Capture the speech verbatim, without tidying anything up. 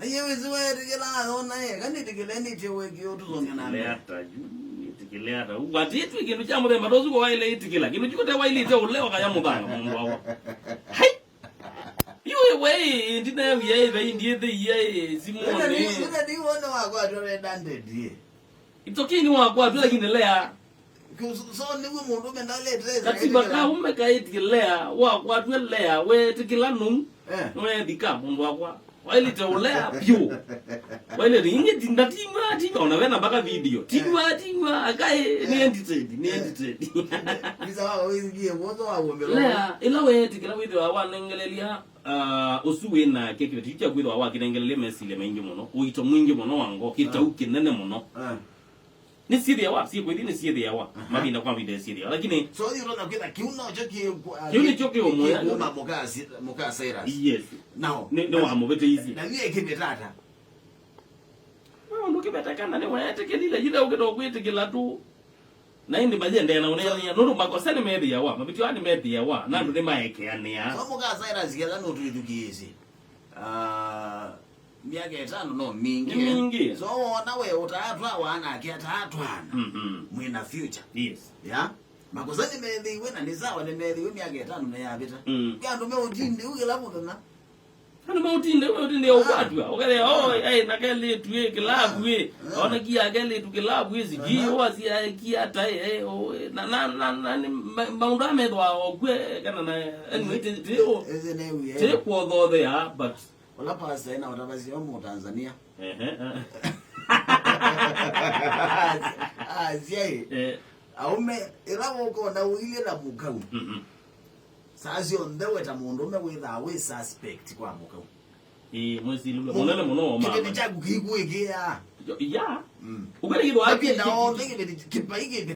Aye wĩsĩ weetĩkĩla ayona ye, kana ĩtĩkĩle nĩtye wĩkĩe ũtũsonge na mbee. Ĩtĩkĩle ata yu, ĩtĩkĩle ata yu. Watĩtw'e kĩndũ kya mũthemba ta ũsu ko waĩle ĩtĩkĩla. Kĩndũ kyu kũte waĩlĩte ũlea ũkaya mũthanga mũndũ wawa. Hai! Yu we ĩ, ndinaewia ĩ, vai ndiĩthĩie ĩ, simũnĩ. Nĩna ndiwona wakwatwa red handed ĩ. It's okay, nĩ wakwatwa, lakini lea. So, so nĩguo mũndũme ndalete. Katiba ka ũme kaĩtie lea, wakwatw'e lea, weetĩkĩla nũu, eh, nũethika, mũndũ wakwa. Waĩlĩte ũlea vyũ. Waĩlĩte, ingĩ ti-, ndatinywa, tinywa, ona wena mpaka video. Tinywa, tinywa, akaĩ, nĩ edited, nĩ edited. Visa wako wĩsikie, wote wa wombe lea, ĩla weetĩkĩla wĩthĩwa wanengelelia, ah, ũsu wĩ nake kĩveti kya kwĩthĩwa wakĩnengelelia mesilya maingĩ mũno, ũito mwingĩ mũno wa ngoo, kĩtau kĩnene mũno. Ah. Nĩsyĩthĩawa, syĩkwĩthi nĩsyĩthĩawa. Aha. Mavinda kwa mavinda syĩthĩawa. Lakini so, you know, kwĩtha kĩu nocho kĩ-, kĩu nĩkyo kĩũmwe. Kĩuma mũka si-, mũka Cyrus. Yes. Now, nĩ, nĩ wamũvĩtĩisye. Na niĩ kĩmĩtata. Maũndũ kĩveta kana nĩweetĩkĩlile, yithe ũkĩta ũkwĩtĩkĩla tu. Na ĩndĩ mayendee na ũneenea. Nũndũ makosa nĩmethĩawa, mavĩtyo aa nĩmethĩawa, na andũ nĩmaekeanĩaa. So, mũka Cyrus ketha nũtwĩthukĩĩsye. Ah, myaka ĩtano no mingĩ. Nĩ mingĩ. So, wona we ũtaatwawa nake ataatwana. Mhm. Mwĩna future. Yes. Ya? Makosa nĩmethĩiwe na nĩ sawa nĩmethĩiwe myaka ĩtano nĩyavĩta. Mm. Kwĩ andũ meũtindĩu kĩla mũthenya. Andũ meũtinde, meũtinde ũkwatw'a. Ũkethĩa, oh, eh, na kelĩtu ĩ kĩlavu ĩ. Eh. Ona kia kelĩtu kĩlavu ĩ, sijui, eh, ũwasiaekia ata ĩ, eh, oh, eh, na, na, na, na, nĩ ma-, maũndũ amethwa okw'e, kana na, anyway, ti, ti, ti, ti kuothothea, but Ola pastor ena utavasya wa Tanzania. Ehe, eh. Asyai. Eh. Aume, ĩla ũkona ũilye na mũkau. Mhm. Saa syonthe we ta mũndũme wĩthaa wĩ suspect kwa mũkau. Ĩĩ, mwĩsilĩlwe mũnene mũno wa mama. Kĩveti kyaku kĩikuĩkĩaa. Yo, ya. Mm. Ũkwĩlĩkĩthwa. Kĩveti na onthe kĩveti, kĩpai kĩveti.